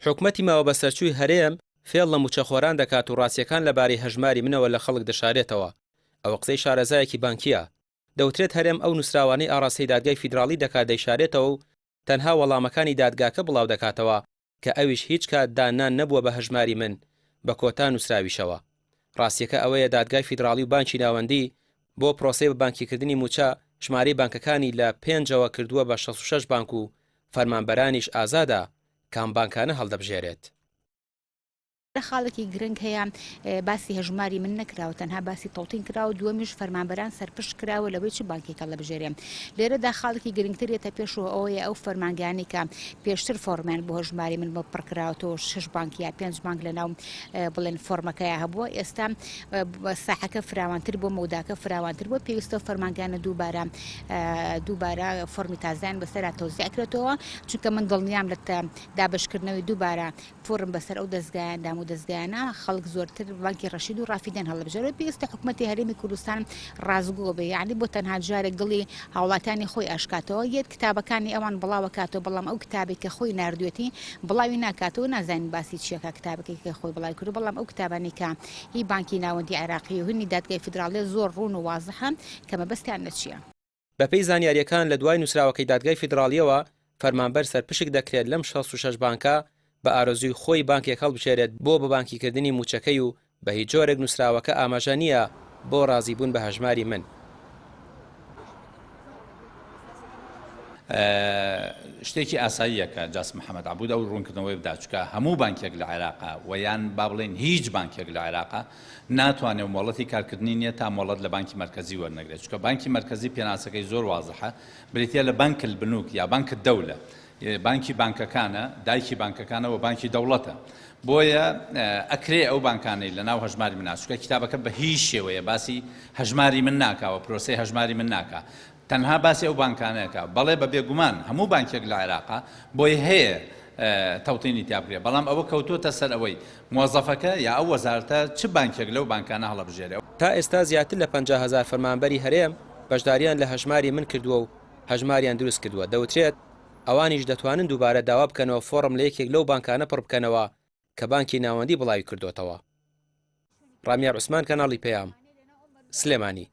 حکومەتی ماوەبەسەرچووی هەرێم فێڵ لە مووچەخۆران دەکات و ڕاستییەکان لەبارەی هەژماری منەوە لە خەڵک دەشارێتەوە، ئەوە قسەی شارەزایەکی بانکییە. دەوترێت هەرێم ئەو نووسراوانەی ئاڕاستەی دادگای فیدراڵی دەکات دەیشارێتەوە و تەنها وەڵامەکانی دادگاکە بڵاودەکاتەوە کە ئەویش هیچ کات داننان نەبووە بە هەژماری من بە کۆتا نووسراویشەوە. ڕاستییەکە ئەوەیە دادگای فیدراڵی و بانکی ناوەندی بۆ پرۆسەی بە بانکیکردنی مووچە ژمارەی بانکەکانی لە پێنجەوە کردووە بە 66 بانک و فەرمانبەرانیش ئازادە کام بانکانە هەڵدەبژێرێت. خاڵێکی گرنگ هەیە باسی هەژماری من نەکراوە تەنها باسی تەوتین کراوە دووەمیش فەرمانبەران سەرپشک کراوە لەوەی چ بانکێک هەڵدەبژێرێ لێرەدا خاڵێکی گرنگتر یەتە پێشەوە ئەوەیە ئەو فەرمانگانەی کە پێشتر فۆڕمیان بۆ هەژماری من بۆ پڕکراوەتەوە شش بانک یا پێنج بانک لەناو بڵێن فۆرمەکەیا هەبووە ئێستا ساحەکە فراوانتر بۆ مەوداکە فراوانتر بۆ پێویستە فەرمانگانە دووبارە دووبارە فۆرمی تازیان بەسەرا تەوزیع کرێتەوە چونکە من دڵنیام لە دابەشکردنەوەی دووبارە فۆرم بەسەر ئەو دەزگایان دام و دەزگایانە خەڵک زۆرتر بانکی ڕەشید و ڕافیدەین هەڵبژێرێت پێویستە حکومەتی هەرێمی کوردستان ڕاستگۆ بێ یعنی بۆ تەنها جارێک دڵی هاوڵاتیانی خۆی ئاشکاتەوە یەت کتابەکانی ئەوان بڵاوەکاتەوە بەڵام ئەو کتابێک کە خۆی ناردوێتی بڵاوی ناکاتەوە نازانین باسی چیەکە کتابەکەی کە خۆی بڵاوی کردو بەڵام ئەو کتابانەی کە هی بانکی ناوەندی عێراقی و هنی دادگای فیدراڵیە زۆر ڕوون و وازحە کە مەبەستیان لە چیە. بەپێی زانیارییەکان لە دوای نووسراوەکەی دادگای فیدراڵییەوە فەرمانبەر سەرپشک دەکرێت لەم 66 بانکە بە ئارەزووی خۆی بانکێک هەڵبژێرێت بۆ بەبانکیکردنی مووچەکەی و بە هیچ جۆرێک نووسراوەکە ئاماژە نییە بۆ ڕازیبوون بە هەژماری من. شتێکی ئاساییە کە جاسم محەمەد عەبود ئەو ڕوونکردنەوەی بدات، چونکە هەموو بانکێک لە عێراقا و یان با بڵێین هیچ بانکێک لە عێراقا ناتوانێ و مۆڵەتی کارکردنی نییە تا مۆڵەت لە بانکی مەرکەزی وەرنەگرێت، چونکە بانکی مەرکەزی پێناسەکەی زۆر وازحە، بریتییە لە بانک البنوک یا بانک الدولە، بانکی بانکەکانە، دایکی بانکەکانە و بانکی دەوڵەتە. بۆیە ئەکرێ ئەو بانکانەی لە ناو هەژماری منا، چونکە کیتابەکە بە هیچ شێوەیە باسی هەژماری من ناکا و پرۆسەی هەژماری من ناکا، تەنها باسی ئەو بانکانە ئەکا. بەڵێ بە بێگومان هەموو بانکێک لە عێراقا بۆی هەیە تەوتینی تیا بکرێ، بەڵام ئەوە کەوتۆتە سەر ئەوەی مۆزەفەکە یا ئەو وەزارەتە چ بانکێک لەو بانکانە هەڵەبژێرێ. تا ئێستا زیاتر لە 50 هەزار فەرمانبەری هەرێم بەشدارییان لە هەژماری من کردووە و هەژماریان دروست کردووە، دەوترێت ئەوانیش دەتوانن دووبارە داوا بکەنەوە فۆڕم لە یەکێک لەو بانکانە پڕ بکەنەوە کە بانکی ناوەندی بڵاوی کردۆتەوە. ڕامیار عوسمان کەناڵی پەیام، سلێمانی.